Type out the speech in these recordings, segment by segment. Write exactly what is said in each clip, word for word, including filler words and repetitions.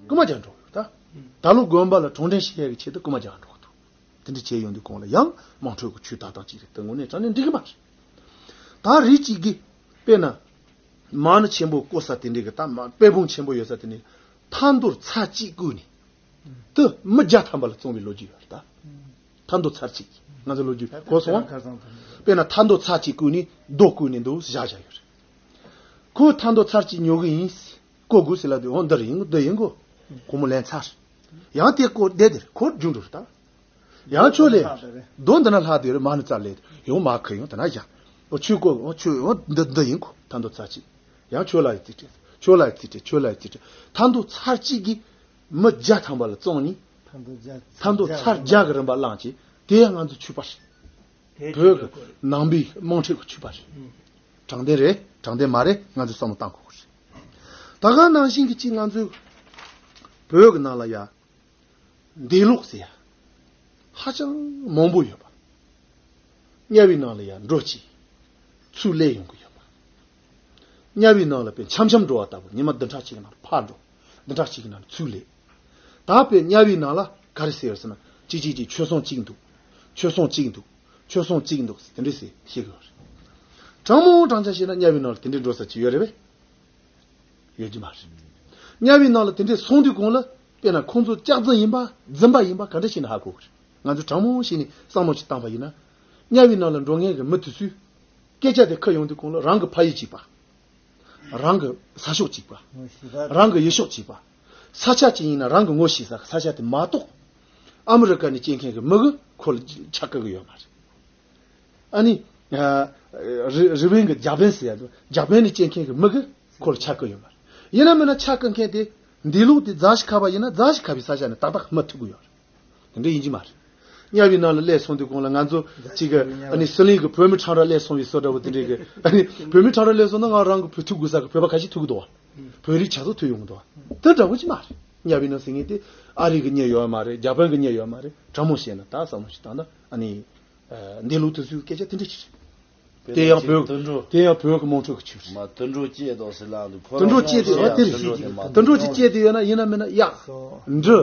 རྐུ་མ་རྒྱག་འགྲོ་གི་ད། ད་ལོ་དགོན་པ་ལ་གྲོང་སྡེ་ཞིག་ཡག་གི་ཆེད་དུ་རྐུ་མ་རྒྱག་འགྲོ་གི་འདུག་དེ་འདྲ་བྱས་ཡོང་དུས་གོང་ལ་ཡང་དམངས་ཁྲོད་ཀྱི་ཆོས་ད་དང་གཅིག་རེད་དེ་དངོས་གནས་དྲང་གནས་འགྲིག་གི་མ་རེད། ད་རིགས་གཅིག་གིས་དཔེར་ན། མ་ཎི་ཆེན་པོ་བསྐོར་ས་དེ་འདྲའི་གི་ད་མ་དཔལ་སྤུངས་ཆེན་པོ་ཡོད་ས་དེ་ནས་ཐར་འདོད་ཚར་གཅིག་བརྐུས་ནས། དུ་མི་བརྒྱ་ཐམ་པ་ལ་བཙོང་བའི་ལོ་རྒྱུས་ཡོད་རེད་ད། ཐར་འདོད་ཚར་གཅིག་ང་ཚོ་ལོ་རྒྱུས་གོ་སོང་བ། དཔེར་ན་ཐར་འདོད་ཚར་གཅིག་བརྐུས་ནས་རྡོ་བརྐུས་ནས་འདུག་བཞག་བཞག་ཡོད་རེད། ཁོས་ཐར་འདོད་ཚར་གཅིག་ཉོ་གི་ཡིན། བརྐུ་དགོས་ཟེར་ལབ་དུས་འོ་འདི་རེད་ཡིན་གོ་འདི་ཡིན་གོ་ཁོ་མོ་ལན་ཚར། ཡང་དེ་བརྐུ་བསྡད་དེ་རེད་ཁོ་རྒྱུག་འགྲོ་རེད་ད། ཡང་ཁྱོད་ལས། རྡོ་འདི་ན་ལྷག་དེ་རེད་མ་ཎི་རྩ་ལས་ཡོང་མ་ཁུ་ཡོང་དེ་ན་བཞག་འོ་ཆོས་གོ་འོ་ཆོས་འོ་འདི་འདི་ཡིན་གོ་ཐར་འདོད་ཚར་གཅིག་ཡང་ཁྱོད་ལ་ཡི་རྩིས་སྤྲད། ཁྱོད་ལ་ཡི་རྩིས་སྤྲད། ཁྱོད་ལ་ཡི་རྩིས་སྤྲད། ཐར་འདོད་ཚར་གཅིག་གིས་མི་བརྒྱ་ཐམ་པ་ལ་བཙོང་ནས། ཐར་འདོད་བརྒྱ་ཐར་འདོད་ཚར་བརྒྱ་གི་རིན་པ་བླངས་ཀྱིས་དེ་ཡང་ང་ཚོ་ཆོས་པ་རེད། བོད་ཀྱི་ནང་པའི་དམངས་ཁྲོད་ཀྱི་ཆོས་པ་རེད། དྲང་བདེན་རེད་དྲང་བདེན་མ་རེད་ང་ཚོས་བསམ་བློ་བཏང་དགོས་རེད། ད་ག་ནང་བཞིན་གྱི་གཅིག་ང་ཚོའི་བོད་ཀྱི་ནང་ལ་ཡ། འདས་ལོག་ཟེར་ཡ། ཧ་ཅང་མང་པོ་ཡོད་པ། དམྱལ་བའི་ནང་ལ་ཡ་འགྲོ་ཅིག་ཚུར་སླེབས་ཡོང་གི་ཡོད་པ། དམྱལ་བའི་ནང་ལ་དཔེ་འཆམ་འཆམ་འགྲོ་བ་ལྟ་བུ་ཉི་མ་བདུན་ཕྲག་གཅིག་གི་ནང་ལ་ཕར་འགྲོ། བདུན་ཕྲག་གཅིག་གི་ནང་ལ་ཚུར་སླེབས། ད་དཔེ་དམྱལ་བའི་ནང་ལ་ག་རེ་ཟེར་ཟེར་ན་གཅིག་གཅིག་གཅིག་ཆོས་སྲུང་གཅིག་འདུག་ཆོས་སྲུང་གཅིག་འདུག་ཆོས་སྲུང་གཅིག་འདུག་དེ་འདྲས་ཟེར་བཤད་གི་ཡོད་རེད། དྲང་མོ་དྲང་ཆ་བཤད་ན་དམྱལ་བའི་ནང་ལ་དེ་འདྲས་འགྲོ་ས་ཅིག་ཡོད་རེད་པས། ཡོད་ཀྱི་མ་རེད། དམྱལ་བའི་ནང་ལ་དེ་འདྲས་སོང་དུས་གོང་ལ་དཔེར་ན་ཁོང་ཚོ་ལྕགས་རྫུན་ཡིན་པ་རྫུན་པ་ཡིན་པ་ག་འདྲ་ཞིག་ནས་ཧ་གོ་གི་རེད། ང་ཚོས་དྲང་མོ་ཞིག་ནས་བསམ་བློ་ཞིག་བཏང་པ་ཡིན་ན། དམྱལ་བའི་ནང་ལ་འགྲོ་མཁན་གྱི་མི་དེ་ཚོས་སྐད་ཆ་དེ་ཁ་ཡོང་དུས་གོང་ལ་རང་གི་ཕ་ཡུལ་གཅིག་པ། རང་གི་ས་ཕྱོགས་གཅིག་པ། རང་གི་ཡུལ་ཕྱོགས་གཅིག་པ། ས་ཆ་གཅིག་ཡིན་ན་རང་གི་ངོ་ཤེས་ས་ས་ཆ་དེ་མ་གཏོགས། ཨ་མི་རི་ཀ་ནས་སྐྱེས་མཁན་གྱི་མི་གི་ཁོ་ལ་ཆ་བཀག་གི་ཡོད་མ་རེད། ཨ་ནི། རི་རི་བན་གི་ཇ་པན་ཟེར་ཡ་དུ་ཇ་པན་ནི་སྐྱེ་མཁན་གི་མི་གི་ཁོ་ལ་ཆ་བཀག་ཡོད་མ་རེད། ཡིན་ན་མིན་ན་ཆ་བཀག་མཁན་དེ་འདས་ལོག་དེ་རྫ་ཤི་ཁ་བ་ཡིན་ན་རྫ་ཤི་ཁ་བའི་ས་ཆ་ནས་ཏག་ཏག་མ་ཐུག་གི་ཡོད་རེད། དེ་འདྲ་ཡིན་གྱི་མ་རེད། དམྱལ་བའི་ནང་ལ་སླེབས་སོང་དུས་གོང་ལ་ང་ཚོ་གཅིག་གི་ཨ་ནི་ཟི་ལིང་གི་བོད་མི་ཁྲང་ར་སླེབས་སོང་བའི་བཟོ་འདྲ་བོ་དེ་འདྲའི་གི་ཨ་ནི་བོད་མི་ཁྲང་ར་སླེབས་སོང་ན་ང་རང་གི་བོད་ཐུག་དགོས་ས་གི་བོད་པ་ཁ་ཤས་ཐུག་གི་འདུག་བ། བོད་རིགས་ཆ་ཚང་ཐུག་ཡོང་གི་འདུག་བ། དེ་འདྲ་བོ་ཅིག་མ་རེད། དམྱལ་བའི་ནང་ཟེར་མཁན་དེ་ཨ་རི་གི་མྱི་ཡོད་མ་རེད། ཇ་པན་གི་མྱི་ཡོད་མ་རེད། དྲང་མོ་བཤད་ན་ད་བསམ་བློ་ཞིག་བཏང་ན་ཨ་ནི། འདས་ལོག་དུ་བཟོས་སྐད་ཆ་དེ་འདྲ་ཅིག་རེད། དེ་ཡང་བོད་དུད་འགྲོ། དེ་ཡང་བོད་ཀྱི་དམངས་ཁྲོད་ཀྱི་ཆོས་རེད། མ་དུད་འགྲོ་སྐྱེས་དོ་ཟེར་ལ་འདུག་ཁོ་དུད་འགྲོ་སྐྱེས་དེ་ཡང་དེ་རེད། དུད་འགྲོ་དེ་མ་དུད་འགྲོ་ཅིག་སྐྱེས་དེ་ཡོད་ན་ཡིན་ན་མིན་ན་གཡག་འབྲི་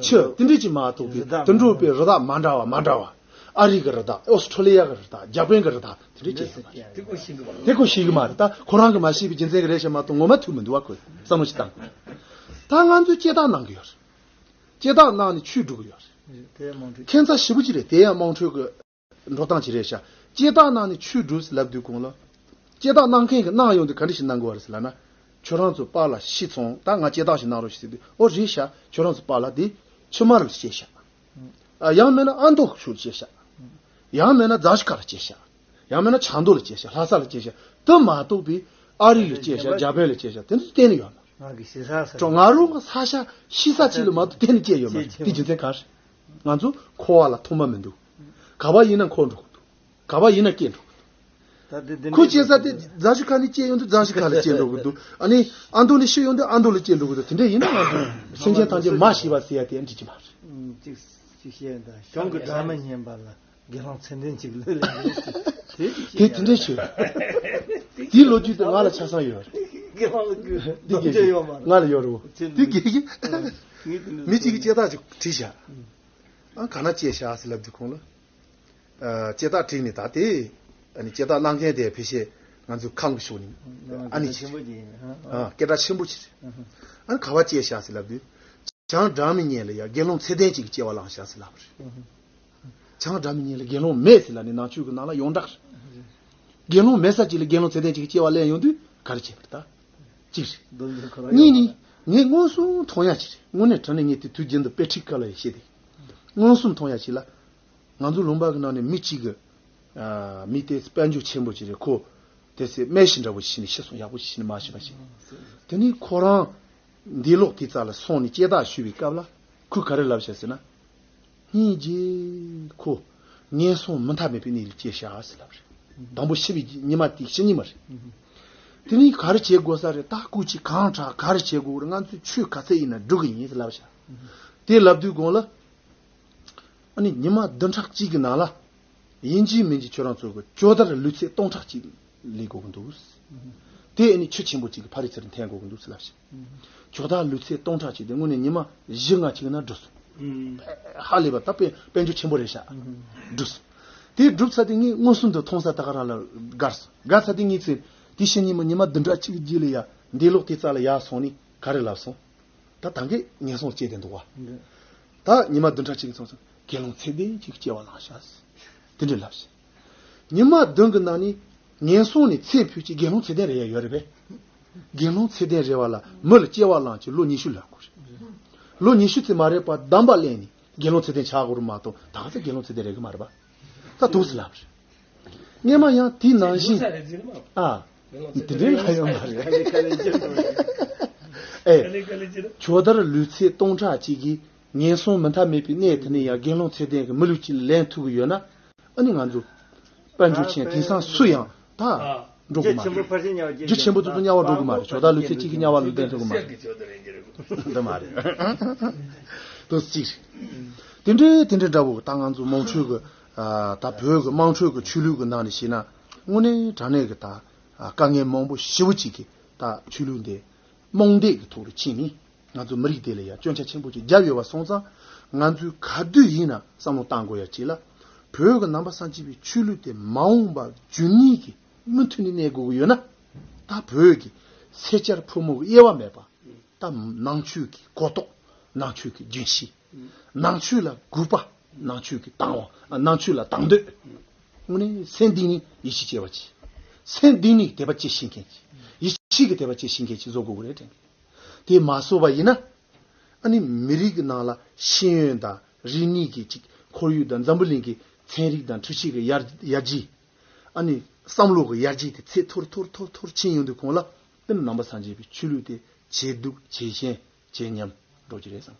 ཆུ་དེ་འདྲ་ཅིག་མ་གཏོགས་པའི་དུད་འགྲོ་པའི་རི་དྭགས་མ་འདྲ་བ་མ་འདྲ་བ། ཨ་རི་གི་རི་དྭགས། ཨོ་སི་ཁྲོ་ལི་ཡ་གི་རི་དྭགས། ཇ་པན་གི་རི་དྭགས་དེ་འདྲ་སྐྱེས་ཡོད་མ་རེད། དེ་ཁོ་ཤེས་གི་མ་རེད། ད་ཁོ་རང་གི་མ་ཤེས་པའི་རྒྱུ་མཚན་གི་རེད་ཤག་མ་གཏོགས་ངོ་མ་ཐུག་མི་འདུག་བ། ཁོས་བསམ་བློ་ཞིག་བཏང་། ད་ང་ཚོས་སྐྱེ་སྟག་གནང་གི་ཡོད་རེད། སྐྱེ་སྟག་གནང་ནས་ཆོས་སྒྲུབ་གི་ཡོད་རེད། དེ་དམངས་ཁྲོད། ཁྱད་མཚར་ཞེ་པོ་ཅིག་རེད། དེ་ཡང་དམངས་ཁྲོད་ཀྱི་འགྲོ་སྟངས་ཅིག་རེད་ཤག་སྐྱེ་སྟག་གནང་ནས་ཆོས་སྒྲུབ་ཟེར་ལབ་དུས་གོང་ལ། སྐྱེ་སྟག་གནང་མཁན་གྱིས་གནང་ཡོང་དུས་ག་འདྲ་ཞིག་གནང་དགོས་པ་རེད་ཟེར་ལབ་ན། ཁྱོད་རང་ཚོ་པཱ་ལགས་ཤི་སོང་། ད་ང་སྐྱེ་སྟག་ཞིག་གནང་རོགས་ཞེས་ཟེར་དུས། ཨོ་རེད་ཤག་ཁྱོད་རང་ཚོ་པཱ་ལགས་དེ་ཆུ་དམར་ལ་སྐྱེས་ཤག་ཨ། ཡང་མིན་ན་ཨ་མདོ་ཕྱོགས་ལ་སྐྱེས་ཤག་ཡང་མིན་ན་རྫ་ཤི་ཁ་ལ་སྐྱེས་ཤག་ཡང་མིན་ན་བྱང་མདོ་ལ་སྐྱེས་ཤག་ལྷ་ས་ལ་སྐྱེས་ཤག་དེ་མ་གཏོགས་པའི་ཨ་རི་ལ་སྐྱེས་ཤག་ཇ་པན་ལ་སྐྱེས་ཤག་དེ་ཚོ་གཏན་ནས་ཡོད་མ་རེད། ང་གི་ཤི་ས་ས། ང་རང་གི་ས་ཆ་ཤི་ས་གཅིག་ལ་མ་གཏོགས་གཏན་ནས་སྐྱེས་ཡོད་མ་རེད། དེ་རྒྱུ་མཚན་གང་རེད། ང་ཚོ་འཁོར་བ་ལ་ཐོག་མ་མི་འདུག་ག་པར་ཡིན་ན་འཁོར་འགྲོ་གི་འདུག་ག་པར་ཡིན་ན་སྐྱེས་འགྲོ་གི་འདུག་ད་དེ་དེ་ཁོ་སྐྱེས་ས་དེ་རྫ་ཤི་ཁ་ནས་སྐྱེས་ཡོང་དུས་རྫ་ཤི་ཁ་ལ་སྐྱེས་འགྲོ་གི་འདུག་ཨ་ནི་ཨ་མདོ་ནས་ཤི་ཡོང་དུས་ཨ་མདོ་ལ་སྐྱེས་འགྲོ་གི་འདུག་དེ་འདྲ་ཡིན་ན་ང་ཚོ་སེམས་ཅན་ཐམས་ཅད་མ་ཤི་བ་ཟེར་ཡ་དེ་འགྲིག་གི་མ་རེད། ཅིག་ཅིག་བཤད་ད་གཞུང་གི་སྒྲ་མི་སྙན་པ་ལ། དགེ་སློང་ཚད་ལྡན་ཅིག་ལོས་ལེན་དགོས། དེ་དེ་འདྲ་བྱོས། དེའི་ལོ་རྒྱུས་དེ་ང་ལ་ཆ་ཚང་ཡོད་རེད། དགེ་སློང་ལ་དགོས། འདི་དགེ་རྒན་ཡོད་མ་རེད། ང་ལ་ཡོད་རེད་བོ། དེ་དགེ་རྒན། མི་གཅིག་གིས་ལྕེ་ཐག་ཅིག་བྲིས་བཞག་ཨ་ག་ན་སྐྱེས་བཞག་ཟེར་ལབ་དུས་གོང་ལ། ལྕེ་ཐག་བྲིས་ནས་ད་དེ། ཨ་ནི་ལྕེ་ཐག་གནང་མཁན་དེ་ཕལ་ཆེར་ང་ཚོའི་ཁམས་ཀྱི་ཕྱོགས་ནས། ཨ་ནི་ཆེན་པོ་ཅིག་ཡིན། ཨ་སྐད་གྲགས་ཆེན་པོ་ཅིག་རེད། ཨ་ནི་ག་པར་སྐྱེས་བཞག་ཟེར་ལབ་དུས། བྱང་སྒྲ་མི་སྙན་ལ་ཡ་དགེ་སློང་ཚད་ལྡན་ཅིག་གིས་སྐྱེ་བ་བླངས་བཞག་ཟེར་ལབ་པ་རེད། བྱང་སྒྲ་མི་སྙན་ལ་དགེ་སློང་མེད་ཟེར་ལབ་ནས་ནང་ཆོས་ཀྱི་ནང་ལ་ཡོངས་གྲགས་རེད། དགེ་སློང་མེད་ས་ཅིག་ལ་དགེ་སློང་ཚད་ལྡན་ཅིག་གིས་སྐྱེ་བ་ལེན་ཡོང་དུས་ག་རེ་བྱེད་པར་ད། གཅིག་རེད། གཉིས་ནི། ངས་མངོན་སུམ་མཐོང་ཡ་ཅིག་རེད། དངོས་གནས་དྲང་གནས་ངས་དེ་དུས་རྒྱུན་དུ་དཔེ་ཁྲིད་སྐབས་ལ་ཡང་བཤད་དེ། མངོན་སུམ་མཐོང་ཡ་ཅིག་ལ། ང་ཚོ་ལུང་པ་གི་ནང་ནས་མི་གཅིག་གི། མི་དེ་དཔལ་འབྱོར་ཆེན་པོ་ཅིག་རེད། ཁོ་དེ་ཚེ་སྨན་ཞིག་འདྲ་པོ་ཞིག་ནས་ཤི་སོང་། ཡག་པོ་ཞིག་ནས་མ་ཤི་བ་ཞིག་དེ་ནས་ཁོ་རང་འདས་ལོག་དེ་རྩ་ལ་སོང་ནས་སྐྱེ་ཐག་ཞུ་བའི་སྐབས་ལ་ཁོས་ག་རེ་ལབ་བྱས་ཟེར་ན། སྙིང་རྗེ། ཁོ་ངན་སོང་མུ་མཐའ་མེད་པའི་གནས་ལ་སྐྱེས་ཤག་ཟེར་ལབ་རེད། དང་པོ་ཤི་བའི་ཉི་མ་དེ་ཤི་ཉི་མ་རེད། དེ་ནས་ག་རེ་བྱེད་དགོས་ས་རེད། ད་སྐུ་མཁྱེན་གང་དྲག་ག་རེ་བྱེད་དགོས་རེད། ང་ཚོས་ཆོས་ག་ཚད་ཡིན་ན་སྒྲུབ་གི་ཡིན་ཟེར་ལབ་བྱས། དེ་ལབ་དུས་གོང་ལ། ཨ་ནི་ཉི་མ་བདུན་ཕྲག་གཅིག་གི་ནང་ལ། ཡིན་གཅིག་མིན་གཅིག་ཁྱོད་རང་ཚོ་གི་ཇོ་དར་ལུས་ཚད་སྟོང་ཕྲག་གཅིག་ལས་དགོས་ཀྱི་འདུག་དེ་ཨ་ནི་ཆུ་ཆེན་པོ་གཅིག་གི་ཕ་རི་ཚུར་འཐེན་དགོས་ཀྱི་འདུག་ཟེར་ལབ་ཤག་ཇོ་བདག་ལུས་ཚད་སྟོང་ཕྲག་གཅིག་དེ་དངོས་གནས་ཉི་མ་བཞི་ལྔ་གཅིག་ན་འགྲོ་སོང་། ཧ་ལས་པ་ད་དཔེ་དཔལ་འབྱོར་ཆེན་པོ་རེད་ཤག་འགྲོ་སོང་། དེ་འགྲུབ་ཚར་དུས་ངས་མངོན་སུམ་དུ་མཐོང་ས་ད་ག་རང་ལ་དགའ་སོང་། དགའ་ཚར་དུས་ངས་ཚེ་དེ་ཕྱི་ཉིན་མོ་ཉི་མ་བདུན་ཕྲག་གཅིག་རྗེས་ལ་ཡ་འདས་ལོག་དེ་རྩ་ལ་ཡར་སོང་ནས་ག་རེ་ལབ་སོང་། ད་ད་གིན་ངན་སོང་སྐྱེས་བསྡད་འདུག་བ། ད་ཉི་མ་བདུན་ཕྲག་གཅིག་སོང་ཙང་དགེ་སློང་ཚད་ལྡན་གཅིག་སྐྱེ་བ་བླངས་ཤག་དེ་འདྲ་ལབ་ཤག་ཉི་མ་བདུན་གྱི་ནང་ནས་ངན་སོང་ནས་ཚེ་འཕོས་ཀྱི་དགེ་སློང་ཚད་ལྡན་རེ་ཡ་ཡོད་རེད་པས། དགེ་སློང་ཚད་ལྡན་རེ་བ་ལ་མི་ལ་སྐྱེ་བ་བླངས་ཀྱི་ལོ་ཉི་ཤུ་ལོན་དགོས་རེད། ལོ་ཉི་ཤུ་ཙམ་མ་རེད་པ་གདམས་པ་ལེན་ནས་དགེ་སློང་ཚད་ལྡན་ཆགས་དགོས་རེད་མ་གཏོགས་ད་ག་ཚོད་དགེ་སློང་ཚད་ལྡན་རེ་གི་མ་རེད་པ། ད་འདུག་སེ་ལབ་རེད། སྔས་མ་ཡང་དེའི་ནང་བཞིན། ཨ། དེ་འདྲའི་ལ་ཡོད་མ་རེད། ཨེ། ཇོ་བདག་ལུས་ཚད་སྟོང་ཕྲག་གཅིག་གིས་ངན་སོང་མུ་མཐའ་མེད་པའི་གནས་དེ་ནས་ཡང་དགེ་སློང་ཚད་ལྡན་གྱི་མི་ལུས་གཅིག་ལ་ལེན་ཐུབ་ཀྱི་ཡོད་ན། ཨ་ནི་ང་ཚོ་དཔལ་འབྱོར་ཆེན་དེང་སང་སུ་ཡང་ད་འགྲོ་གི་མ་རེད། རྒྱུ་ཆེན་པོ་དེ་ཚོ་དམྱལ་བ་འགྲོ་གི་མ་རེད། ཇོ་བདག་ལུས་ཚད་གཅིག་གིས་དམྱལ་བ་ལ་ལེན་ཐུབ་ཀྱི་མ་རེད། འདི་མ་རེད། དོན་གཅིག་རེད། དེ་འདྲའི་དེ་འདྲའི་འདྲ་བོ་ད་ང་ཚོ་དམངས་ཁྲོད་ཀྱི་ད་བོད་ཀྱི་དམངས་ཁྲོད་ཀྱི་ཆོས་ལུགས་ཀྱི་ནང་ནས་བཤད་ན་དངོས་གནས་དྲང་གནས་ཀྱི་ད་དཀའ་ངལ་མང་པོ་ཞེ་པོ་ཅིག་གི་ད་ཆོས་ལུགས་འདི་རྨོངས་དད་ཀྱི་ཐོག་ལ་ཕྱིན་ནས་ང་ཚོ་མི་རིགས་དེ་ལ་ཡང་སྐྱོན་ཆ་ཆེན་པོ་ཅིག་བརྒྱབ་ཡོད་པ་སོང་ཙང་ང་ཚོས་ག་དུས་ཡིན་ན་བསམ་བློ་བཏང་དགོས་ཡ་ཅིག་ལ་བོད་ཀྱི་ནང་པ་སངས་རྒྱས་པའི་ཆོས་ལུགས་དེ་མ་འོངས་པ་རྒྱུན་གནས་ཀྱི་མུ་མཐུད་ནས་གནས་དགོས་ཀྱི་ཡོད་ན་ད་བོད་ཀྱི་སེར་སྐྱ་ཕོ་མོ་གི་དབྱེ་བ་མེད་པ། ད་ནང་ཆོས་ཀྱི་གོ་རྟོགས། ནང་ཆོས་ཀྱི་རྒྱུན་ཤེས། ནང་ཆོས་ལ་གུས་པ། ནང་ཆོས་ཀྱི་དང་བ། ནང་ཆོས་ལ་དང་འདོད། དངོས་གནས་སེམས་གཏིང་ནས་ཡིད་ཆེས་བྱེད་པ་ཅིག་སེམས་གཏིང་ནས་དད་པ་ཅིག་བྱེད་མཁན་ཅིག་ཡིད་ཆེས་ཀྱི་དད་པ་ཅིག་བྱེད་མཁན་ཅིག་བཟོ་དགོས་ཀྱི་རེད་དྲན་གི། དེ་མ་བཟོ་བ་ཡིན་ན། ཨ་ནི་མི་རིགས་ཀྱི་ནང་ལ་ཤེས་ཡོན་དང་རིག་གནས་ཀྱི་ཅིག་ཁོར་ཡུག་དང་འཛམ་བུ་གླིང་གི་ཚན་རིག་དང་འཕྲུལ་ཆས་ཀྱི་ཡར་ཡར་རྒྱས། ཨ་ནི་བསམ་བློ་གི་ཡར་རྒྱས་དེ་ཚད་མཐོར་མཐོར་མཐོར་མཐོར་ཕྱིན་ཡོང་དུས་གོང་ལ་དེ་ནི་ནང་པ་སངས་རྒྱས་པའི་ཆོས་ལུགས་དེ་ཇེ་སྡུག་ཇེ་ཞན་ཇེ་ཉམས་འགྲོ་གི་རེད་བསམ་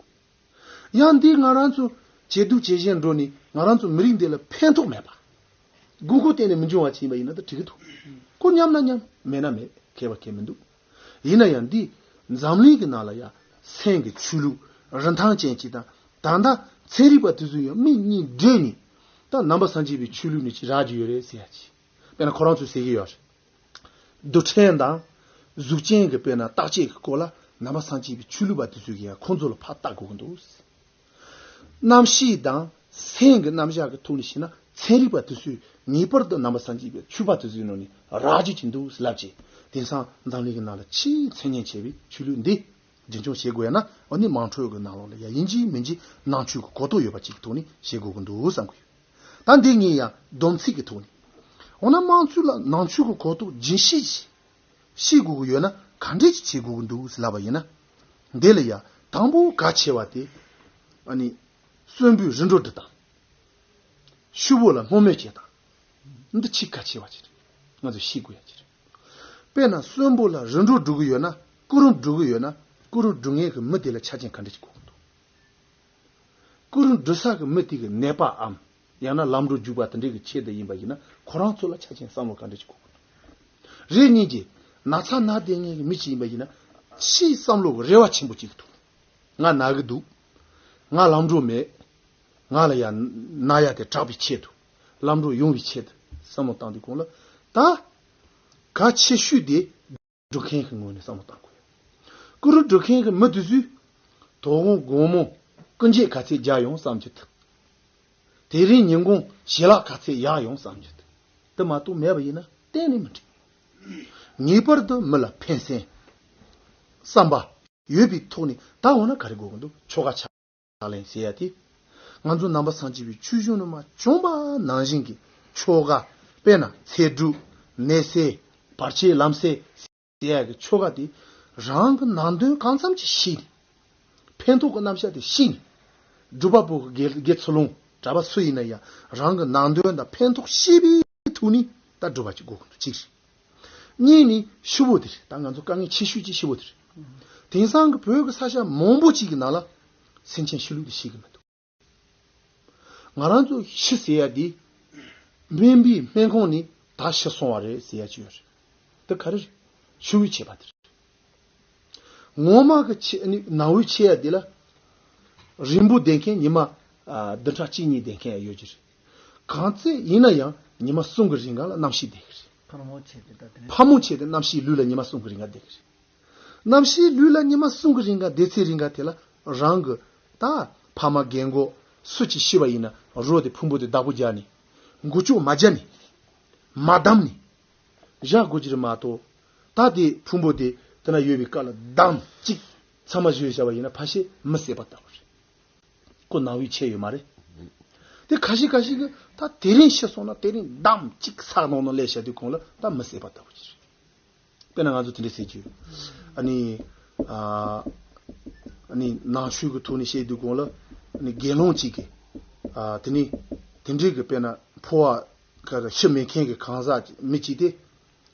གི། ཡང་འདི་ང་རང་ཚོ་ཇེ་སྡུག་ཇེ་ཞན་འགྲོ་ནས་ང་རང་ཚོ་མི་རིགས་འདི་ལ་ཕན་ཐོགས་མེད་པ། དགོས་མཁོ་གཏན་ནས་མི་འབྱུང་བ་ཅིག་ཡིན་པ་ཡིན་ན་ད་འགྲིག་གི་འདུག་ཁོ་ཉམས་ན་ཉམས་མེད་ན་མེད་ཁྱད་པར་གང་ཡང་མི་འདུག་ཡིན་ན་ཡང་འདི་འཛམ་གླིང་གི་ནང་ལ་ཡང་སེམས་ཀྱི་ཆོས་ལུགས་རིན་ཐང་ཅན་ཅིག་དང་ད་ལྟ་ཚན་རིག་པ་དེ་ཚོ་ཡང་མིག་གཉིས་བགྲད་ནས་ད་ནང་པ་སངས་རྒྱས་པའི་ཆོས་ལུགས་ནས་ཅིག་རག་རྒྱུ་ཡོད་རེད་ཟེར་ཡ་ཅིག་དཔེར་ན་ཁོ་རང་ཚོས་ཟེར་གྱི་ཡོད་རེད། རྡུལ་ཕྲན་དང་གཟུགས་ཅན་གྱི་དཔེར་ན་བརྟག་དཔྱད་ཀྱི་སྐོར་ལ་ནང་པ་སངས་རྒྱས་པའི་ཆོས་ལུགས་པ་དེ་ཚོས་ཀྱང་ཁོང་ཚོ་ལ་ཕར་བལྟ་དགོས་ཀྱི་འདུག་རྣམ་ཤེས་དང་སེམས་ཀྱི་རྣམ་གཞག་གི་ཐོག་ནས་བཤད་ན་ཚན་རིག་པ་དེ་ཚོས་ངེས་པར་དུ་ནང་པ་སངས་རྒྱས་པའི་ཆོས་པ་དེ་ཚོའི་ནང་ནས་རག་རྒྱུ་ཅིག་འདུག་ལབ་ཅིག་དེང་སང་འཛམ་གླིང་གི་ནང་ལ་ཆེས་མཚན་སྙན་ཆེ་བའི་ཆོས་ལུགས་འདི་རྒྱུན་འཁྱོངས་བྱེད་དགོས་ཡ་ན་འོ་ནི་དམངས་ཁྲོད་ཀྱི་ནང་ལོགས་ལ་ཡ་ཡིན་གཅིག་མིན་གཅིག་ནང་ཆོས་ཀྱི་གོ་རྟོགས་ཡོད་པ་ཅིག་གི་ཐོག་ནས་བྱེད་དགོས་ཀྱི་འདུག་བསམ་གི་ཡོད། ད་འདི་ངས་ཡང་སྡོམ་ཚིག་གི་ཐོག་ནས། འོ་ན་དམངས་གཙོ་ལ་ནང་ཆོས་ཀྱི་གོ་རྟོགས་རྒྱུན་ཤེས་ཤེས་དགོས་ཀྱི་ཡོད་ན་ག་འདྲས་ཅིག་བྱེད་དགོས་ཀྱི་འདུག་ཟེར་ལབ་པ་ཡིན་ན། འདི་ལ་ཡང་དང་པོ་གལ་ཆེ་བ་དེ། ཨ་ནི། གསོན་པོའི་རིམ་གྲོ་འབྲི་དང་། ཤུབ་བུ་ལ་སྔོན་མོ་བྱེད་དང་། འདི་ཆེས་གལ་ཆེ་བ་ཅིག་རེད། ང་ཚོས་ཤེས་དགོས་ཡ་ཅིག་རེད། དཔེར་ན་གསོན་པོ་ལ་རིམ་གྲོ་འབྲི་གི་ཡོད་ན་སྐུ་རིམ་འབྲི་གི་ཡོད་ན་སྐུ་རིམ་འབྲི་མཁན་གྱི་མི་དེ་ལ་ཆ་རྐྱེན་ག་འདྲས་ཅིག་དགོས་ཀྱི་འདུག་སྐུ་རིམ་འབྲི་ས་གི་མི་དེ་གི་ནད་པའམ། ཡང་ན་ལམ་འགྲོ་རྒྱུག་པ་དེ་འདྲའི་གི་ཆེད་དུ་ཡིན་པ་ཡིན་ན་ཁོ་རང་ཚོ་ལ་ཆ་རྐྱེན་བསམ་བློ་ག་འདྲ་ཅིག་དགོས་ཀྱི་འདུག་རེ་གཉིས་ཀྱིས་ན་ཚ་ན་བསྡད་མཁན་གྱི་མི་ཅིག་ཡིན་པ་ཡིན་ན་ཕྱིའི་བསམ་བློ་གི་རེ་བ་ཆེན་པོ་ཅིག་འདུག་ང་ན་གི་འདུག་ང་ལམ་འགྲོ་མེད། ང་ལ་ཡང་ན་ཡ་དེ་དྲག་པའི་ཆེད་དུ་ལམ་འགྲོ་ཡོང་བའི་ཆེད་དུ་བསམ་བློ་བཏང་དུས་གོང་ལ་ད་གལ་ཆེ་ཤོས་དེ། སྒྲུབ་མཁན་གྱི་ངོས་ནས་བསམ་བློ་བཏང་དགོས། སྐུ་རུ་སྒྲུབ་མཁན་གྱི་མི་དེ་ཚོས་དོ་དགོང་དགོང་མོ་སྐུ་མཇལ་ག་ཚད་རྒྱག་ཡོང་བསམ་རྒྱུ་དང་། དེ་རིང་ཉིན་གུང་ཞལ་ལག་ག་ཚད་ཡག་ཡོང་བསམ་རྒྱུ་དང་། དེ་མ་གཏོགས་མེད་པ་ཡིན་ན་གཏན་ནས་མི་འགྲིག་ངེས་པར་དུ་མི་ལ་ཕན་སེམས། བསམ་པ་ཡོད་པའི་ཐོག་ནས་ད་འོ་ན་ག་རེ་དགོས་ཀྱི་འདུག་ཆོ་ག་ཆ། ཕྱག་ལེན་ཟེར་ཡ་དེ། ང་ཚོ་ནང་པ་སངས་རྒྱས་པའི་ཆོས་གཞུང་ནང་མ་བྱུང་པ་ནང་བཞིན་གྱི་ཆོ་ག་དཔེར་ན་ཚེ་སྒྲུབ། ནད་སེལ། བར་ཆད་ལམ་སེལ་ཟེར་ཡ་གི་ཆོ་ག་དེ་རང་གི་ནང་དོན་གང་འཚམ་ཅིག་ཤེས་ནས། ཕན་ཐོགས་ཀྱི་རྣམ་གཞག་དེ་ཤེས་ནས། སྒྲུབ་པ་པོ་གི་དགེ་དགེ་ཚུལ་སློང་གྲྭ་པ་སུ་ཡིན་ན་ཡང་རང་གི་ནང་དོན་དང་ཕན་ཐོགས་ཤེས་པའི་ཐོག་ནས་ད་སྒྲུབ་པ་ཅིག་དགོས་ཀྱི་འདུག་གཅིག་རེད། གཉིས་ནི་ཤི་བོ་དེ་རེད། ད་ང་ཚོ་དཀའ་ངལ་ཆེ་ཤོས་ཀྱི་ཤི་བོ་དེ་རེད། དེང་སང་གི་བོད་ཀྱི་ས་ཆ་མང་པོ་ཅིག་གི་ནང་ལ་སེམས་ཅན་ཤི་ལུགས་དེ་ཤེས་ཀྱི་མི་འདུག་ང་རང་ཚོ་ཤི་ཟེར་ཡ་དེ་སྨན་པའི་སྨན་ཁང་ནས་ད་ཤི་སོང་བ་རེད་ཟེར་ཡ་ཅིག་ཡོད་རེད། དེ་ག་རེ་རེད། ཤི་བོའི་ཆད་པ་དེ་རེད། ངོ་མ་གི་ཆད་ནི་ནང་བའི་ཆད་ཡ་དེ་ལ་རིང་པོ་བསྡད་མཁན་ཉི་མ་ཨ་བདུན་ཕྲག་གཅིག་གཉིས་བསྡད་མཁན་ཡང་ཡོད་ཀྱི་རེད། གང་ཚེ་ཡིན་ན་ཡང་ཉི་མ་གསུམ་གྱི་རིང་ག་ལ་རྣམ་ཤེས་བསྡད་ཀྱི་ ཕ་མ་མོ་ཆེ་དེ་ད་དེ་ཕ་མོ་ཆེ་དེ་རྣམ་ཤེས་ལུས་ལ་ཉི་མ་གསུམ་གྱི་རིང་ག་བསྡད་ཀྱི་རེད། རྣམ་ཤེས་ལུས་ལ་ཉི་མ་གསུམ་གྱི་རིང་ག་བསྡད་ཚེ་རིང་ག་དེ་ལ་རང་གི་ད་ཕ་མ་རྒན་གོག་སུ་གཅིག་ཤི་བ་ཡིན་ན་རོ་དེ་ཕུང་པོ་དེ་བདག་པོ་རྒྱག་ནས་མགོ་ལྕོག་མ་རྒྱག་ནས་མ་བསྡམས་ནས་བཞག་དགོས་ཀྱི་རེད་མ་གཏོགས། ད་དེ་ཕུང་པོ་དེ་དེ་ན་ཡོད་པའི་སྐབས་ལ་བསྡམས་གཅིག་ཚང་མ་བཞོས་བཞག་པ་ཡིན་ན་ཕ་ཤེ་མི་བསད་པ་ལྟ་བུ་རེད། ཁོ་ནང་བའི་ཆད་ཡོད་མ་རེད། དེ་ཁ་ཤས་ཁ་ཤས་ཀྱིས་ད་དེ་རིང་ཤི་སོང་ན་དེ་རིང་བསྡམས་གཅིག་ས་ནང་ནང་ལས་བྱ་དུས་གོང་ལ་ད་མི་བསད་པ་ལྟ་བུ་ཅིག་རེད། དཔེར་ན་ང་ཚོ་དེ་འདྲ་ཟེར་གྱི་ཡོད། ཨ་ནི་ཨ་ཨ་ནི་ནང་ཆོས་ཀྱི་ཐོག་ནས་བཤད་དུས་གོང་ལ་ཨ་ནི་དགེ་སློང་གཅིག་གིས་ཨ་དེ་ནི་དེ་འདྲའི་གི་དཔེར་ན་འཕོ་བ་ག་རེ་ཤི་མེད་མཁན་གྱི་གང་ཟག་མི་གཅིག་དེ་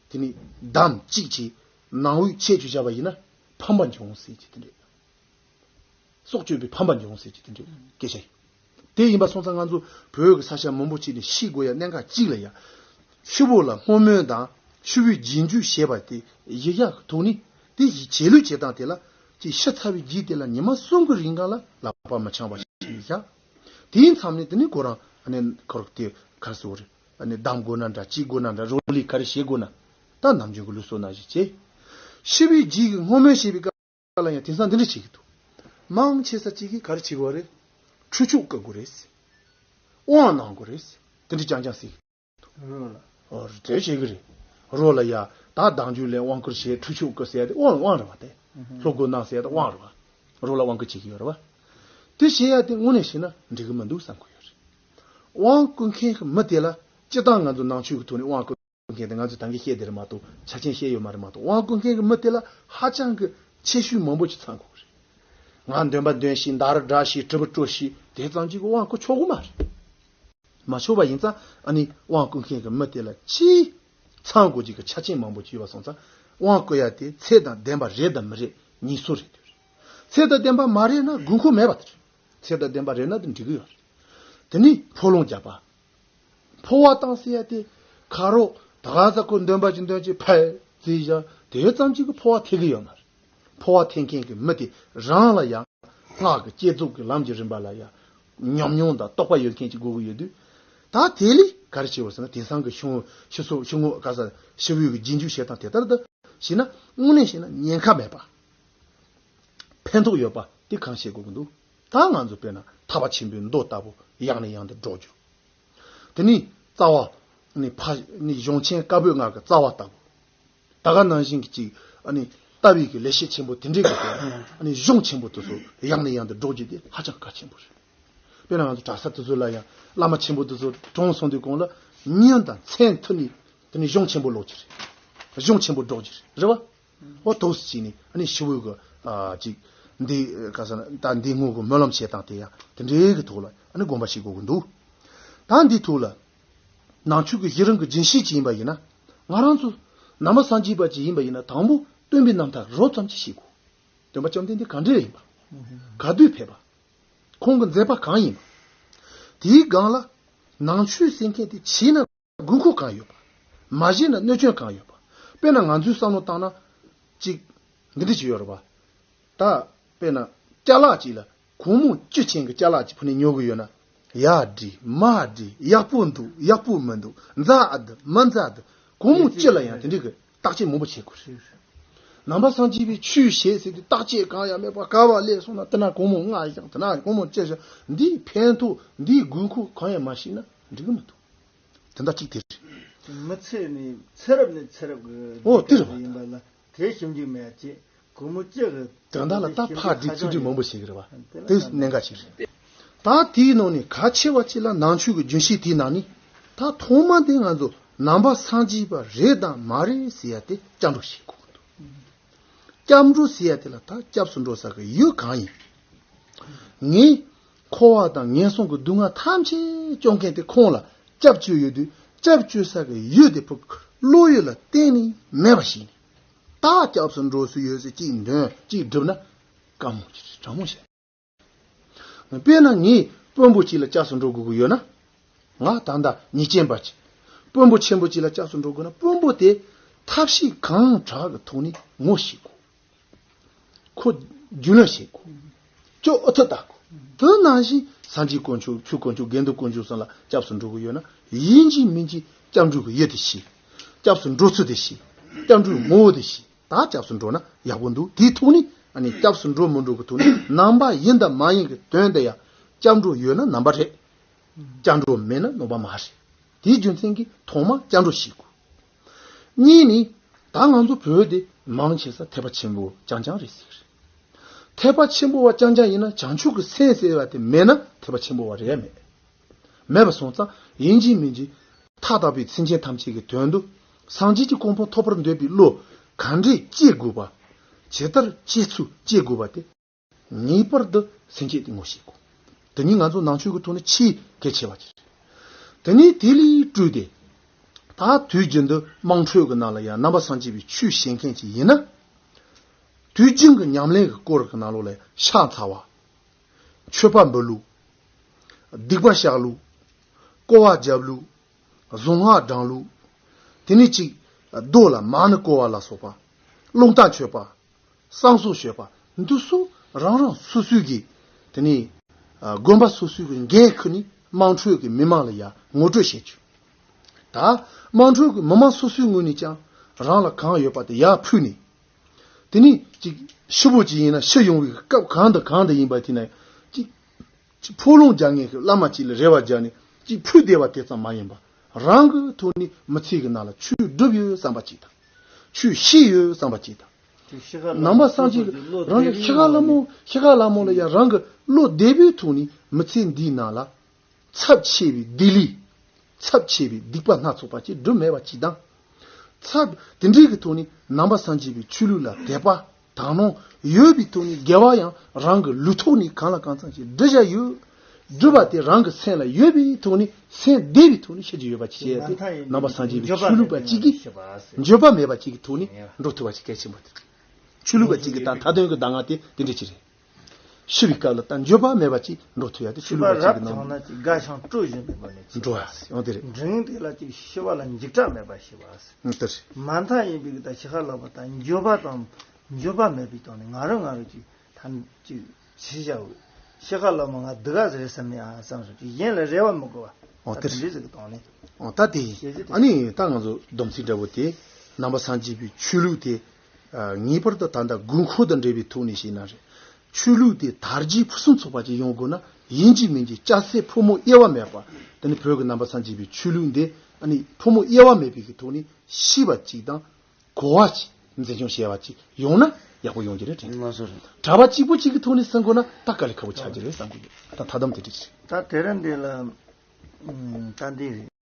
དེ་ནི་བསྡམས་གཅིག་གིས་ནང་བའི་ཆད་བཅུག་བྱ་བ་ཡིན་ན་ཕམ་པ་འབྱུང་ཟེར་གྱི་དེ་འདྲ། སྲོག་གཅོད་པའི་ཕམ་པ་འབྱུང་ཟེར་གྱི་དེ་འདྲའི་སྐད་ཆ་ཡིན། དེ་ཡིན་པ་སོང་ཙང་ང་ཚོ་བོད་ཀྱི་ས་ཆ་མང་པོ་ཅིག་ནས་ཤི་དགོས་ཡ་གནད་འགག་གཅིག་ལ་ཡ། ཤི་བོ་ལ་བསྔོ་སྨོན་དང་ཤི་བོའི་རྗེས་འཇུག་བྱེད་པ་དེ་ཡི་ཡག་གི་ཐོག་ནས་དེ་ཡི་བྱེད་ལུགས་བྱེད་སྟངས་དེ་ལ་ཅིག་ཤི་ཚར་བའི་རྗེས་དེ་ལ་ཉི་མ་གསུམ་གྱི་རིང་ག་ལ་ལག་པ་མི་འཆང་བ་ཞིག་བཞག་དེའི་མཚམས་ནས་དེ་ནས་ཁོ་རང་ཨ་ནི་ཁོ་ར་དེ་ག་རེ་ཟེར་དགོས་རེད། ཨ་ནི་བསྡམ་དགོས་ན་འདྲ་ཅི་དགོས་ན་འདྲ་རོགས་ལས་ག་རེ་བྱེད་དགོས་ན་ད་ནམ་རྒྱུན་གྱི་ལུགས་སྲོལ་ནང་བཞིན་བྱེད། ཤི་བོའི་རྗེས་ཀྱི་བསྔོ་སྨོན་བྱེད་པའི་སྐབས། ལ་ཡང་དེང་སང་འདི་འདྲ་བྱེད་ཀྱི་འདུག་མང་ཆེ་ས་གཅིག་གིས་ག་རེ་བྱེད་དགོས་རེད། ཁྲུས་ཆོག་བཀོད་དགོས་རེད། དབང་གནང་དགོས་རེད། འདི་འདྲ་རྐྱང་རྐྱང་ཟེར་གྱི་འདུག་རོ་ལ། ཨོ་རེད་དེ་བྱེད་ཀྱི་རེད། རོ་ལ་ཡ་ད་བདག་འཇུག་ལས་དབང་བསྐུར་བྱེད་ཁྲུས་ཆོག་བཀོད་ཟེར་ཡ་དེ་དབང་དབང་རེད་བ་དེ། ལྷོ་སྒོ་གནང་ཟེར་ཡ་དེ་དབང་རེད་བ། རོ་ལ་དབང་བསྐུར་བྱེད་ཀྱི་ཡོད་རེད་བ། དེ་བྱེད་ཡ་དེ་དངོས་གནས་བྱས་ན་འགྲིག་གི་མི་འདུག་བསམ་གྱི་ཡོད་རེད། དབང་བསྐུར་མཁན་གྱི་མི་དེ་ལ་སྤྱིར་བཏང་ང་ཚོ་ནང་ཆོས་ཀྱི་ཐོག་ནས་དབང་བསྐུར་མཁན་དེ་ང་ཚོས་ད་གིན་བཤད་དེ་རེད་མ་གཏོགས་ཆ་རྐྱེན་བཤད་ཡོད་མ་རེད་མ་གཏོགས་དབང་བསྐུར་མཁན་གྱི་མི་དེ་ལ་ཧ་ཅང་གི་ཁྱད་ཆོས་མང་པོ་ཞིག་ཚང་དགོས་རེད། ང་འདོན་པ་འདོན་ཤིག་མདའ་རུ་བསྒྲགས་ཤིག་དྲིལ་བུ་དཀྲོལ་ཤིག་དེ་ཙམ་གྱིས་དབང་བསྐུར་ཆོག་གི་མ་རེད། མ་ཆོག་པ་ཡིན་ཙང་ཨ་ནི་དབང་བསྐུར་མཁན་གྱི་མི་དེ་ལ་ཅིའི་ཚང་དགོས་ཀྱི་གི་ཆ་རྐྱེན་མང་པོ་ཅིག་ཡོད་པ་སོང་ཙང་དབང་བསྐུར་ཡ་དེ་ཚད་དང་ལྡན་པ་རེད་དམ་མི་རེད་གཉིས་སུ་རེད་དེ་རེད། ཚད་དང་ལྡན་པ་མ་རེད་ན་དགོས་མཁོ་མེད་པ་དེ་རེད། ཚད་དང་ལྡན་པ་རེད་ན་དེ་འགྲིག་གི་ཡོད་རེད། དེ་ནི་འཕོ་ལོང་རྒྱག་པ། འཕོ་བ་བཏང་ཟེར་ཡ་དེ་ཁ་རོག་ད་ག་ས་ཁོ་འདོན་པ་ཅིག་འདོན་ཅིག་ཕེབས་ཟེར་བཞག་དེ་ཙམ་ཅིག་གི་འཕོ་བ་ཐེབས་ཀྱི་ཡོད་མ་རེད། འཕོ་བ་ཐེབས་མཁན་གྱི་མི་དེ་རང་ལ་ཡང་སྔགས་ཀྱི་བསྐྱེད་རྫོགས་ཀྱི་ལམ་གྱི་རིམ་པ་ལ་ཡང་ཉམས་མྱོང་དང་རྟོགས་པ་ཡོད་མཁན་ཅིག་དགོས་ཀྱི་ཡོད་དུས། ད་དེ་ལས་ག་རེ་བྱེད་དགོས་ཟེར་ན་དེང་སང་གི་ཤོག་ངོས་ཤོག་ངོས་ཤོག་ངོས་ག་ས་ཤི་བོའི་གི་རྗེས་འཇུག་བྱེད་སྟངས་དེ་ལྟར་དུ་བྱས་ན་དངོས་གནས་བྱས་ན་ཉེན་ཁ་མེད་པ། ཕན་ཐོགས་ཡོད་པ་དེ་གང་བྱེད་དགོས་ཀྱི་འདུག་ད་ང་ཚོ་དཔེར་ན་ཐར་པ་ཆེན་པོའི་མདོ་ལྟ་བུ་ཡང་ནས་ཡང་དུ་སྒྲོག་རྒྱུ། དེ་ནི་རྩ་བ་ནི་ཕ་ནི་གཞུང་ཆེན་བཀའ་པོད་ལྔ་གི་རྩ་བ་ལྟ་བུ། ད་ག་ནང་བཞིན་གྱི་ཅིག་ཨ་ནི་ལྟ་བའི་གི་ལེགས་བཤད་ཆེན་པོ་དེ་འདྲའི་གི་ཨ་ནི་གཞུང་ཆེན་པོ་དེ་ཚོ་ཡང་ནས་ཡང་དུ་སྒྲོག་རྒྱུ་དེ་ཧ་ཅང་གལ་ཆེན་པོ་རེད། དཔེར་ན་ང་ཚོ་གྲྭ་ས་དེ་ཚོ་ལ་ཡང་བླ་མ་ཆེན་པོ་དེ་ཚོ་གྲོངས་སོང་དུས་གོང་ལ་ཉིན་དང་མཚན་མཐུད་ནས་དེ་ནི་གཞུང་ཆེན་པོ་ཀློག་རྒྱུ་རེད། གཞུང་ཆེན་པོ་སྒྲོག་རྒྱུ་རེད། རེད་བ། ཨོ་ཐུགས་སུ་ཆུད་ནས་ཨ་ནི་ཞི་བའི་གི་ཨ་ཅིག་འདི་ག་ས་ན་ད་འདི་དངོས་གི་སྨོན་ལམ་བྱེད་སྟངས་དེ་ཡང་དེ་འདྲའི་གི་ཐོག་ལ་ཨ་ནི་དགོངས་པ་བཞེས་དགོས་ཀྱི་འདུག་ད་འདི་ཐོག་ལ་ནང་ཆོས་ཀྱི་གཞི་རིམ་གྱི་རྒྱུན་ཤེས་ཅིག་ཡིན་པ་ཡིན་ན་ང་རང་ཚོ་ནང་པ་སངས་རྒྱས་པ་ཅིག་ཡིན་པ་ཡིན་ན་དང་པོ་སྟོན་པའི་རྣམ་ཐར་རོབ་ཙམ་ཅིག་ཤེས་དགོས། སྟོན་པ་བཅོམ་ལྡན་འདས་ག་འདྲ་ཡིན་པ། ག་དུས་ཕེབས་པ། ཁོང་གི་མཛད་པ་གང་ཡིན་པ། དེའི་སྒང་ལ་ནང་ཆོས་ཟེར་མཁན་དེ་བྱས་ན་དགོས་མཁོ་གང་ཡོད་པ། མ་བྱས་ན་གནོད་སྐྱོན་གང་ཡོད་པ། དཔེར་ན་ང་ཚོའི་བསམ་བློ་བཏང་ན་ཅིག་འདི་འདྲ་ཅིག་ཡོད་རེད་པ། ད་དཔེར་ན་ཅ་ལག་ཅིག་ལ་གོང་མོ་བཅུ་ཅན་གྱི་ཅ་ལག་ཅིག་ཕུལ་ནས་ཉོ་གི་ཡོད་ན་ཡག་འགྲིག་མ་འགྲིག་ཡག་པོ་འདུག་ཡག་པོ་མི་འདུག་མཛའ་ཨ་འདི་མི་མཛའ་འདི་གོང་མོ་བཅུ་ལ་ཡང་དེ་འདྲ་གི་བརྟག་དཔྱད་མང་པོ་བྱེད་དགོས་རེད། ནང་པ་སངས་རྒྱས་པའི་ཆོས་བྱེད་ཟེར་དུས་བརྟག་དཔྱད་གང་ཡང་མེད་པར་ག་པར་སླེབས་སོང་ན་དེ་ན་གོང་མོ་ལྔ་བཞག་དེ་ན་གོང་མོ་བཅུ་བཞག་འདིའི་ཕན་ཐོགས་འདིའི་དགོས་མཁོ་གང་ཡང་མ་ཤེས་ན་འགྲིག་གི་མི་འདུག་དེ་འདྲ་གཅིག་དེ་རེད། མི་ཚེ་ནི་ཚེ་རབས་ནས་ཚེ་རབས་ཀྱི་ཨོ་དེ་རེད་བ། ཡིན་པ་ལ་དེ་ཞིབ་འཇུག་མེད་ཅེས་གོང་མོ་བཅུ་གི་དོན་དག་ལ་ད་ཕར་འགྲིག་ཚུར་འགྲིག་མང་པོ་ཞིག་རེད་བ། དེ་གནད་འགག་ཅིག་རེད། ད་དེའི་ནང་ནས་གལ་ཆེ་བ་ཅིག་ལ་ནང་ཆོས་ཀྱི་རྒྱུན་ཤེས་དེའི་ནང་ནས་ད་ཐོག་མ་དེ་ང་ཚོ་ནང་པ་སངས་རྒྱས་པ་རེད་དང་མ་རེད་ཟེར་ཡ་དེ་སྐྱབས་འགྲོ་ཞིག་དགོས་ཀྱི་འདུག་སྐྱབས་འགྲོ་ཟེར་ཡ་དེ་ལ་ད་སྐྱབས་སུ་འགྲོ་ས་གི་ཡུལ་གང་ཡིན། ངས་འཁོར་བ་དང་ངན་སོང་གི་སྡུག་བསྔལ་ཐམས་ཅད་སྐྱོབ་མཁན་དེ་ཁོང་ལ་སྐྱབས་བཅོལ་ཡོད་དུས་སྐྱབས་བཅོལ་ས་གི་ཡུལ་དེ་ཕུག་བློ་ཡུལ་ལ་གཏན་ནས་མེད་པ་ཞིག་ནས་ད་སྐྱབས་སུ་འགྲོ་སྲོལ་ཡོད་ཟེར་གཅིག་འདོན་གཅིག་སྒྲུབ་ན་དཀའ་མོ་ཅིག་རེད། དྲང་མོ་བཤད། དཔེར་ན་ངས་དཔོན་པོ་གཅིག་ལ་སྐྱབས་སུ་འགྲོ་དགོས་ཀྱི་ཡོད་ན། ང་ད་ལྟ་ཉེས་ཅན་པ་གཅིག་དཔོན་པོ་ཆེན་པོ་གཅིག་ལ་སྐྱབས་སུ་འགྲོ་དགོས་ན་དཔོན་པོ་དེ་ཐབས་ཤེས་གང་དྲག་གི་ཐོག་ནས་ངོ་ཤེས་དགོས། ཁོ་རྒྱུས་ལོན་བྱེད་དགོས། ཁྱོད་ཨུ་ཚུགས་བལྟ་དགོས། དེ་ནང་བཞིན་སངས་རྒྱས་དཀོན་མཆོག་ཆོས་དཀོན་མཆོག་དགེ་འདུན་དཀོན་མཆོག་ཚང་ལ་སྐྱབས་སུ་འགྲོ་གི་ཡོད་ན་ཡིན་གཅིག་མིན་གཅིག་སྐྱབས་འགྲོ་གི་ཡུལ་དེ་ཤེས། སྐྱབས་སུ་འགྲོ་ཚུལ་དེ་ཤེས། སྐྱབས་འགྲོའི་ངོ་བོ་དེ་ཤེས། ད་སྐྱབས་སུ་འགྲོ་ན་ཡག་པོ་འདུག་དེའི་ཐོག་ནས་ཨ་ནི་སྐྱབས་སུ་འགྲོ་མི་འགྲོ་གི་ཐོག་ནས་ནང་པ་ཡིན་དང་མ་ཡིན་གི་དོན་དེ་ཡང་སྐྱབས་འགྲོ་ཡོད་ན་ནང་པ་རེད། སྐྱབས་འགྲོ་མེད་ན་ནང་པ་མ་རེད། དེའི་རྒྱུ་མཚན་གྱིས་ཐོག་མ་སྐྱབས་འགྲོ་ཤེས་དགོས། གཉིས་ནི། ད་ང་ཚོ་བོད་དེ་མང་ཆེ་ས་ཐེག་པ་ཆེན་པོ་རྐྱང་རྐྱང་རེད་ཟེར་གི་རེད། ཐེག་པ་ཆེན་པོ་བ་རྐྱང་རྐྱང་ཡིན་ན་བྱང་ཆུབ་ཀྱི་སེམས་ཟེར་བ་དེ་མེད་ན་ཐེག་པ་ཆེན་པོ་བ་རེད་ཡ་མེད། མེད་པ་སོང་ཙང་ཡིན་གཅིག་མིན་གཅིག་མཐའ་དག་པའི་སེམས་ཅན་ཐམས་ཅད་ཀྱི་དོན་དུ་སངས་རྒྱས་ཀྱི་གོ་འཕང་ཐོབ་པར་འདོད་པའི་བློ་ག་འདྲས་སྐྱེ་དགོས་པ། ཇི་ལྟར་སྐྱེ་ཚུལ་སྐྱེ་དགོས་པ་དེ། ངེས་པར་དུ་སེམས་བསྐྱེད་དེ་ངོ་ཤེས་དགོས། དེ་ནི་ང་ཚོ་ནང་ཆོས་ཀྱི་ཐོག་ནས་ཆེས་གལ་ཆེ་བ་ཅིག་རེད། དེ་ནི་དེ་ལས་སྤྲོས་ཏེ། ད་དུས་རྒྱུན་དུ་དམངས་ཁྲོད་ཀྱི་ནང་ལ་ཡང་ནང་པ་སངས་རྒྱས་པའི་ཆོས་བཤད་མཁན་ཅིག་ཡིན་ན། དུས་རྒྱུན་གྱི་ཉམས་ལེན་གྱི་སྐོར་གྱི་ནང་ལོགས་ལ་ཕྱག་འཚལ་བ། མཆོད་པ་འབུལ་ལུགས། སྡིག་པ་བཤགས་ལུགས། སྐོར་བ་རྒྱབ་ལུགས། གཟུངས་སྔགས་བགྲང་ལུགས། དེ་ནས་གཅིག་རྡོ་ལ་མར་ནི་བསྐོར་བ་ལ་སོགས་པ། རླུང་རྟ་མཆོད་པ། བསང་གསོལ་མཆོད་པ། འདི་ཚོ་རང་རང་སོ་སོའི་གི། དེ་ནས་ཨ་དགོན་པ་སོ་སོའི་གི་འགན་ཁུར་ནས་དམངས་ཁྲོད་ཀྱི་མི་མང་ལ་ཡང་ངོ་སྤྲོད་བྱེད་རྒྱུ། ད་དམངས་ཁྲོད་ཀྱི་མི་མང་སོ་སོའི་ངོས་ནས་ཀྱང་རང་ལ་གང་ཡོད་པ་དེ་ཡར་ཕུལ་ནས། དེ་ནས་ཅིག་ཕྱི་པོ་ཅིག་ཡིན་ན་ཕྱི་ཡོང་བའི་སྐབས་གང་དང་གང་དུ་ཡིན་པ་དེ་ན་ཅིག་ཅིག་ཕོ་ལོང་རྒྱག་མཁན་གྱི་བླ་མ་ཅིག་ལ་རེ་བ་རྒྱག་ནས་ཅིག་ཕུལ་བསྡད་པ་དེ་ཙམ་མ་ཡིན་པ། རང་གི་ཐོག་ནས་མི་ཚེ་གི་ནང་ལ་ཆོས་སྒྲུབ་ཡོད་བསམ་པ་ཅིག་དང་། ཆོས་ཤེས་ཡོད་བསམ་པ་ཅིག་དང་། ཤི་ཁ་ལ་ནང་པ་སངས་རྒྱས་ཀྱི་རང་གི་ཤི་ཁ་ལ་མོ་ཤི་ཁ་ལ་མོ་ལ་ཡང་རང་གི་བློ་བདེ་པོའི་ཐོག་ནས་མི་ཚེ་འདིའི་ནང་ལ་ཚབས་ཆེ་བའི་བདེ་ལེགས། ཚབས་ཆེ་བའི་སྡིག་པ་སྣ་ཚོགས་པ་ཅིག་སྒྲུབ་མེད་པ་ཅིག་དང་། ཚབས་དེ་འདྲའི་གི་ཐོག་ནས་ནང་པ་སངས་རྒྱས་པའི་ཆོས་ལུགས་ལ་དད་པ་དག་སྣང་ཡོད་པའི་ཐོག་ནས་དགེ་བ་ཡང་རང་གི་ལུས་ཐོག་ནས་གང་ལ་གང་འཚམ་ཞིག་སྒྲུབ་བྱ་ཡོད། སྒྲུབ་པ་དེ་རང་གི་སེམས་ལ་ཡོད་པའི་ཐོག་ནས་སེམས་བདེ་བའི་ཐོག་ནས་ཤེས་ཀྱི་ཡོད་པ་ཅིག་བྱས་ཏེ་ནང་པ་སངས་རྒྱས་པའི་ཆོས་ལུགས་པ་ཅིག་གིས་འགྱོད་པ་མེད་པ་ཅིག་གི་ཐོག་ནས་འགྲོ་ཐུབ་པ་ཅིག་གལ་ཆེན་པོ་དེ་རེད། ཆོས་ལུགས་པ་ཅིག་གི་ད་མཐའ་དོན་གྱི་གདམས་ངག་དེ་དེ་འདྲ་ཅིག་རེད། ཤི་བའི་སྐབས་ལ་ད་འགྱོད་པ་མེད་པ་ཅིག་འགྲོ་ཐུབ་ཡ་དེ་ཆོས་ལུགས་པ་ཅིག་གི་ནང་། ཤི་བ་རབ་བྱུང་ན་ཅིག་དགའ་ཞིང་སྤྲོ་བཞིན་དུ་འགྲོ་ནས་འགྲོ་ཡ་ཡོང་དེ་རེད། འབྲིང་དེ་ལ་ཅིག་ཤི་བ་ལ་འཇིགས་སྐྲག་མེད་པ་ཤི་བ། ཨང་། དེ་རེད། མ་མཐའ་ཡིན་པའི་གི་ད་ཤི་ཁ་ལ་བ་ད་འགྱོད་པ་དང་འགྱོད་པ་མེད་པའི་སྟེང་ནས་ང་རང་ང་རང་ཅིག་ཐམས་ཅད་ཕྱི་བྱ་བའི་ཤི་ཁ་ལ་མ་ང་སྡུག་ག་ཟེར་བསམ་ཡ་བསམ་སོང་ཅིག་གཞན་ལ་རེ་བ་མི་དགོས་པ། ཨོ་ད་དེ་དེ་འདྲའི་ཟིག་གི་སྟེང་ནས། ཨོ་ད་དེ་ཡིན། ཤེས་ཀྱི་དེ། ཨ་ནི་ད་ང་ཚོ་སྡོམ་ཚིག་འདྲ་བོ་དེ་ནང་པ་སངས་རྒྱས་པའི་ཆོས་ལུགས་དེ། ཨ་ངེས་པར་དུ་ད་ལྟ་དགོས་མཁོ་དང་འབྲེལ་བའི་ཐོག་ནས་བཤད་ན་རེད། ཆོས་ལུགས་དེ་དར་རྒྱས་ཕུན་སུམ་ཚོགས་པ་ཅིག་ཡོང་དགོས་ན་ཡིན་གཅིག་མིན་གཅིག་སྐྱ་སེར་ཕོ་མོ་དབྱེ་བ་མེད་པ། དེ་ནི་བོད་ཀྱི་ནང་པ་སངས་རྒྱས་པའི་ཆོས་ལུགས་འདི་ཨ་ནི་ཕོ་མོ་དབྱེ་བ་མེད་པའི་གི་ཐོག་ནས་ཤེས་པ་ཅིག་དང་གོ་བ་ཅིག་འཛིན་སྐྱོང་བྱས་པ་ཅིག་ཡོང་ན་ཡག་པོ་ཡོང་གི་རེད་དྲན། ལགས་སོ་རེད། གྲྭ་པ་གཅིག་པོ་གཅིག་གི་ཐོག་ནས་ཟིན་དགོས་ན་ད་དཀའ་ལས་ཁག་པོ་ཆགས་ཀྱི་རེད་བསམ་གི་ཡོད། ད་ད་དམ་དེ་འདྲ་ཅིག་རེད། ད་དེ་རིང་འདི་ལ་ད་འདི་རེད།